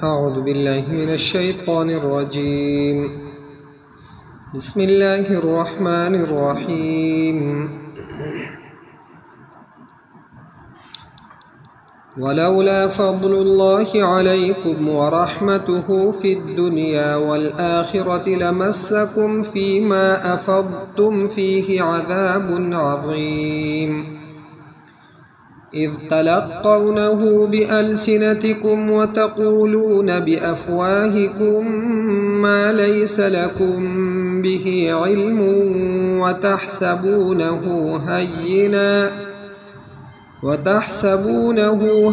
أعوذ بالله من الشيطان الرجيم. بسم الله الرحمن الرحيم. ولولا فضل الله عليكم ورحمته في الدنيا والآخرة لمسكم فيما أفضتم فيه عذاب عظيم. إذ تلقونه بألسنتكم وتقولون بأفواهكم ما ليس لكم به علم وتحسبونه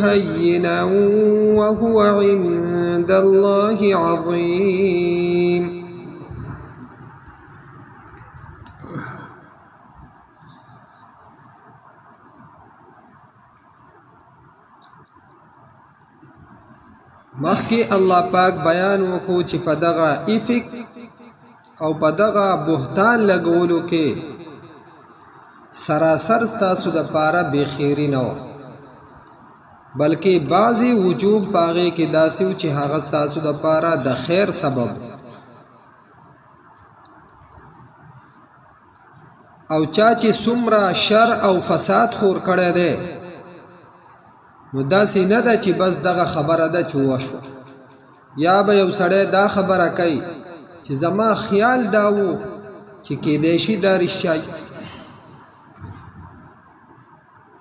هينا وهو عند الله عظيم. مخکې الله پاک بیان وکړو چې په دغه افک او په دغه بهتان لګولو کې سراسر ستاسو د پاره بېخیري نه وه، بلکې بعضې وجوه په هغې کې داسې و چې هغه ستاسو د پاره د خیر سبب او چا چې څومره شر او فساد خور کړی دی، نو داسې نه ده چې بس دغه خبره ده چې وشوه. یا به یو سړی دا خبره کوي چې زما خیال دا و چې کېدای شي دا رښتیا،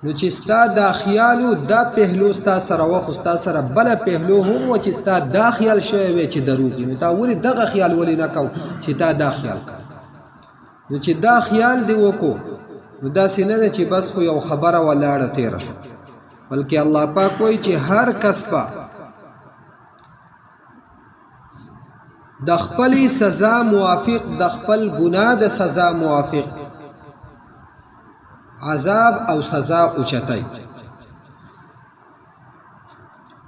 نو چې ستا دا خیال و دا پهلو ستا سره وه، خو ستا سره بله پهلو هم وه چې ستا دا خیال شوی وی چې دروغ وي، نو تا ولې دغه خیال ولې نه کو چې تا دا خیال کو؟ نو چې دا خیال دی وکړو، نو داسې نه ده چې بس خو یو خبره ولاړه تېره شوه، بلکې الله پاک وایي چې هر کس په د خپلې سزا موافق، د خپل ګناه د سزا موافق عذاب او سزا اوچتای.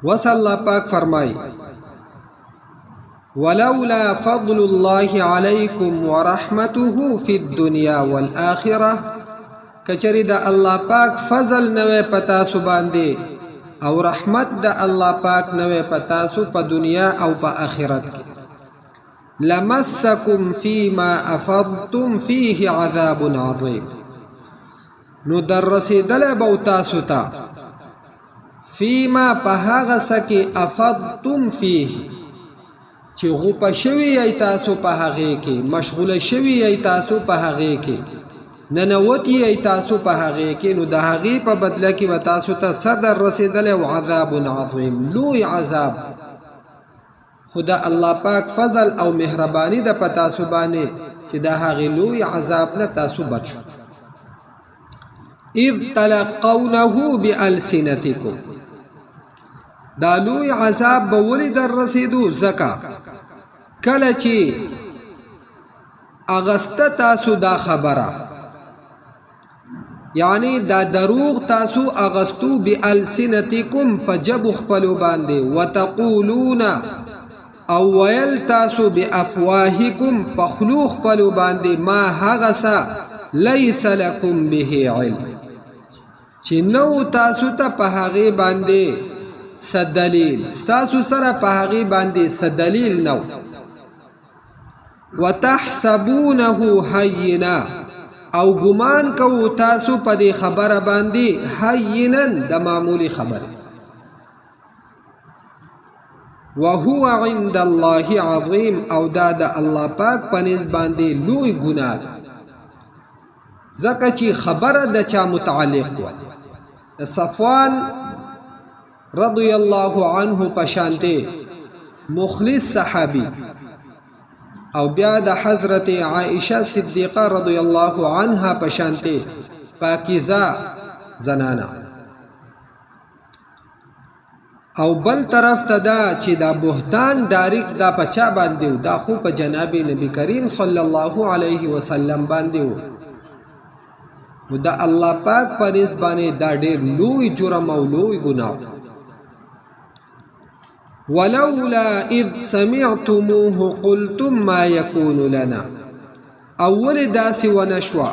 وس الله پاک فرمای ولولا فضل الله عليكم ورحمته في الدنيا والآخرة، کچری د الله پاک فضل نوې پتا سو باندې او رحمت د الله پاک نوې پتا سو په دنیا او په آخرت کې، لمسکم فيما افضتم فيه عذاب عظیم، نو در رسیدلی به تاسو ته فيما په هغه څه کې افضتم فيه چې غوپه شوي یئ تاسو په هغې کې، مشغوله شوي یئ تاسو په هغې کې، ننوتي یئ تاسو په هغې کې، نو د هغې په بدله کې به تاسو ته څه در رسېدلی او عذاب عظیم، لوی عذاب. خو د الله پاک فضل او مهرباني ده په تاسو باندې چې د هغې لوی عذاب نه تاسو بچ شو. اذ تلقونه بألسنتکم، دا لوی عذاب به ولې در رسېدو؟ ځکه کله چې اغسته تاسو دا خبره، یعنی دا دروغ تاسو اغستو بالسنتکم په جبو خپلو باندې، وتقولون او ویل تاسو بافواهکم په خلو خپلو باندې، ما هغه څه لیس لکم به علم چې نو تاسو ته په هغې باندې څه دلیل، ستاسو سره په هغې باندې څه دلیل نه. وتحسبونه هینا، او ګمان کوو تاسو په دې خبره باندې هینا د معمولی خبره، وهو عند الله عظیم، او دا د الله پاک په نزد باندې لوی ګناه ده، ځکه چې خبره د چا متعلق وه، د صفوان رضی الله عنه په شانته مخلص صحابي، او بیا د حضرت عائشه صدیقه رضی الله عنها په شانته پاکیزه زنانه. او بل طرف ته دا چې دا بهتان ډایرک دا په چا باندې و؟ دا خو په جناب نبی کریم صلی الله علیه وسلم باندې و. نو دا الله پاک په نس باندې دا ډیر لوی جرم او لوی ګناه. ولولا اذ سمعتموه قلتم ما يكون لنا، اول داسې ونشوه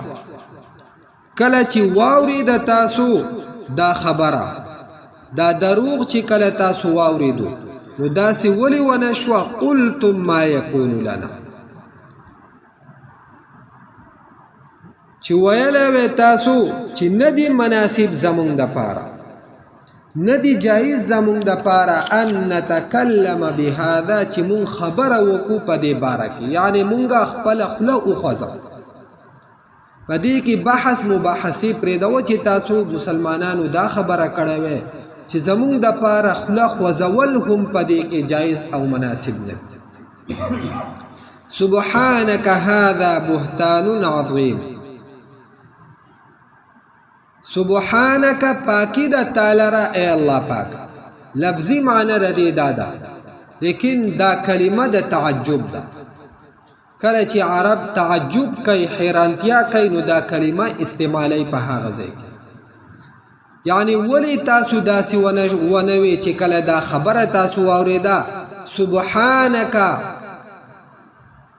کله چې واورید تاسو دا خبره، دا دروغ چې کله تاسو واوریدو، نو داسې ولې ونه شوه؟ قلتم ما یکون لنا، چې ویلی وی تاسو چې نه دي مناسب زمونږ دپاره، نه دي جایز زمونږ دپاره ان نتکلم بهذا، چې مونږ خبره وکړو په دې باره کې، یعنې مونږ خپله خوله وخوځو په دې کې، بحث مباحثې پرېږدوه چې تاسو مسلمانانو دا خبره کړې وی چې زمونږ دپاره خوله خوځول هم په دې کې جایز او مناسب نه دي. سبحانك هذا بهتان عظیم. سبحانك پاکی د تعالی را ای الله پاک، لفظي معنی د دې دا ده، لیکن دا کلمه د تعجب ده. کله چې عرب تعجب کوي، حیرانتیا کوي، نو دا کلمه استعمالوي په هغه ځای کې. یعنی ولی تاسو داسې ونه وی چې کله دا خبره تاسو واورېده؟ سبحانك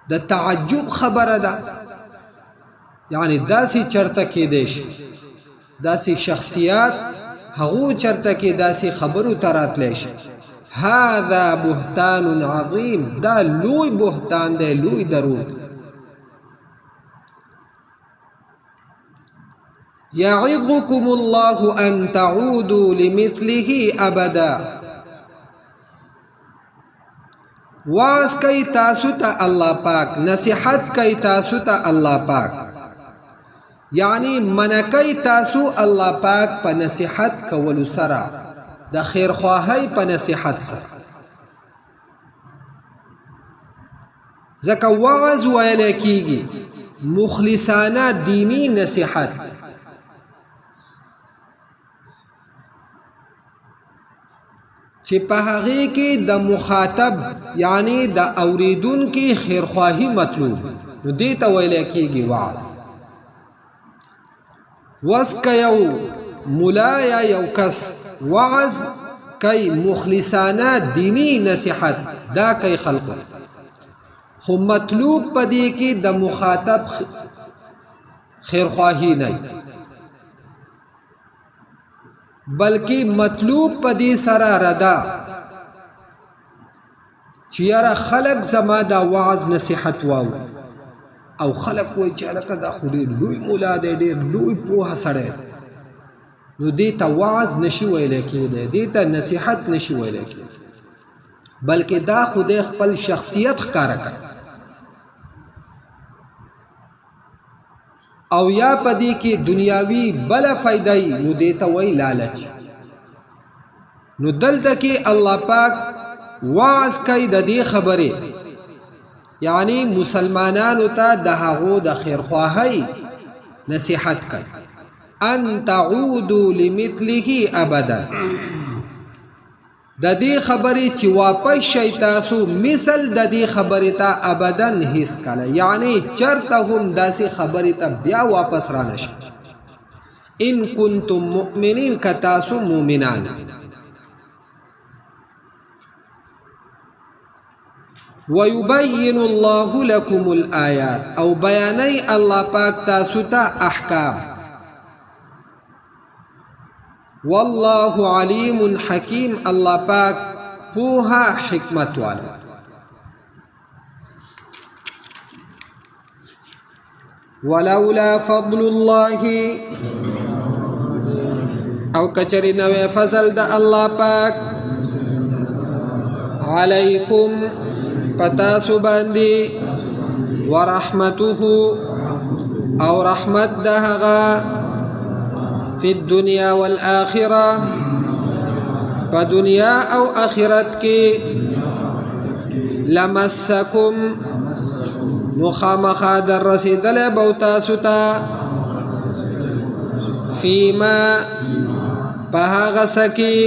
د تعجب خبره ده، یعنی داسې چرته کېدی شي، داسې شخصیات هغو چرته کې داسې خبرو ته راتلی شي. هذا بهتان عظیم، دا لوی بهتان دی، لوی دروغ دی. يعظكم الله أن تعودوا لمثله أبدا. واز کوي تاسو ته الله پاک، نصیحت کوي تاسو ته الله پاک، یعنی منع کوي تاسو الله پاک په نصیحت کولو سره، د خیرخواهۍ په نصیحت سره. ځکه وعظ ویل کیږي مخلصانه دینی نصیحت، چې په هغې کې د مخاطب یعنی د اوریدونکي خیرخواهي مطلوب، نو دې ته ویل کیږي وعظ. وس که یو ملا یا یو کس وعظ کوي مخلصانه دینی نصیحت دا کوي خلکو، خو مطلوب په دې کې د مخاطب خیرخواهي نه، بلکې مطلوب په دې سره ردا چې یاره خلک زما دا وعظ نصیحت واوري، او خلک وایي چې هلکه دا خو ډېر لوی مولا دی، ډېر لوی پوهه سړی دی، نو دې ته وعظ نشي ویلی کېدی، دې ته نصیحت نشي ویلی کېدی، بلکې دا خو دی خپل شخصیت ښکاره کړ. او یا په دې کې دنیاوي بله فایده وي، نو دې ته وایي لالچ. نو دلته کې الله پاک وعظ کوي د دې خبرې، یعنی مسلمانانو ته د هغو د خیرخواهۍ نصیحت کوي، ان تعودوا لمثله ابدا، د دې خبرې چې واپس شئ تاسو مثل د دې خبرې ته ابدا هیڅ کله، یعنی چرته هم داسې خبرې ته بیا واپس رانه شئ. ان کنتم مؤمنین، که تاسو مؤمنان. ويبين الله لكم الآيات، او بیانوي الله پاک تاسو ته احکام. والله علیم حکیم، الله پاک پوها حکمت والا. ولولا فضل الله، او کچری نوې فضل د الله پاک علیکم پتاسو باندې، ورحمته او رحمت د هغه، فی الدنیا والآخرة، په دنیا او آخرت کې، لمسکم نو خامخا در رسېدلی به تاسو ته، فیما په هغه څه کې،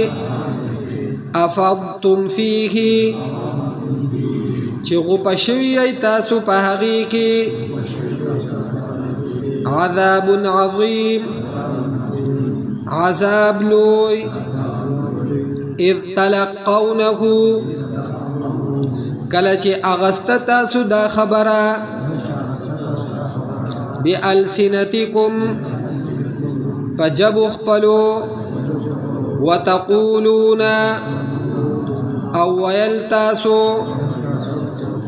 افضتم فیه چې غوپه شوي یئ تاسو په هغې کې، عذاب عظیم عذاب لوی. اذ تلقونه کله چې اغسته تاسو دا خبره، بألسنتکم په ژبو خپلو، وتقولون او ویل تاسو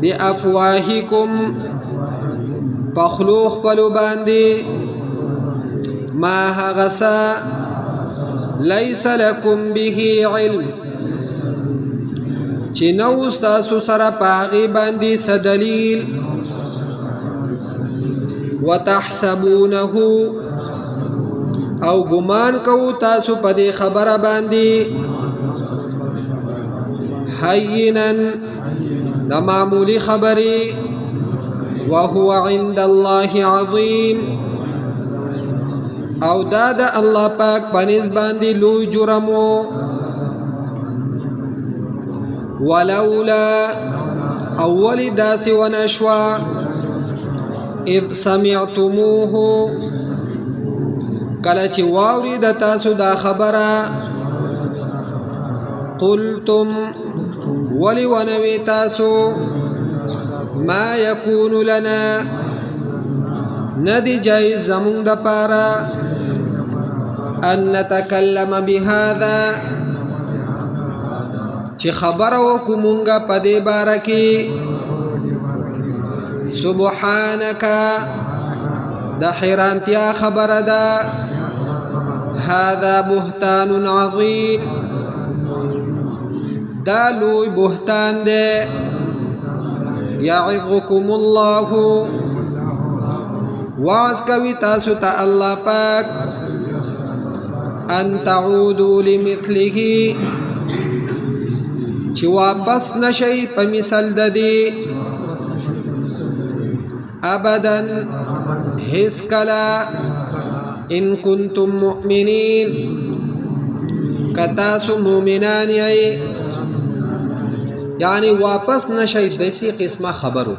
بافواهکم په خولو خپلو باندې ما هغه څه لیس لکم به علم چې نو ستاسو سره په هغې باندې څه دلیل. وتحسبونه او ګمان کوو تاسو په دې خبره باندې هینا د معمولي خبرې. وهو عند الله عظیم او دا د الله پاک په نزد باندې لوی جرم و. ولولا او ولې داسې ونه شوه اذ سمعتموه کله چې واورېده تاسو دا خبره قلتم ولې ونه وی تاسو ما یکون لنا نه دی جایز زمونږ دپاره ان نتکلم بهذا چې خبره وکړو مونږه په دې باره کې. سبحانك د حیرانتیا خبره ده. هذا بهتان عظیم دا لوی بهتان دی. یعظکم الله واعظ کوي تاسو ته الله پاک ان تعودوا لمثله چې واپس نشئ په مثل د دې ابدا هیڅکله ان کنتم مؤمنین که تاسو مؤمنان یئ، یعنی واپس نشئ داسې قسمه خبرو.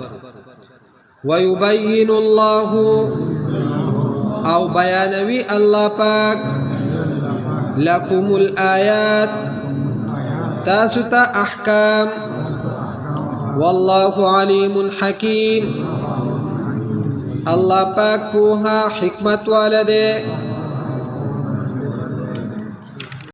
ويبين الله او بیانوي الله پاک لكم الآيات تاسو ته احکام. والله علیم حکیم الله پاک پوها حکمت والا دی.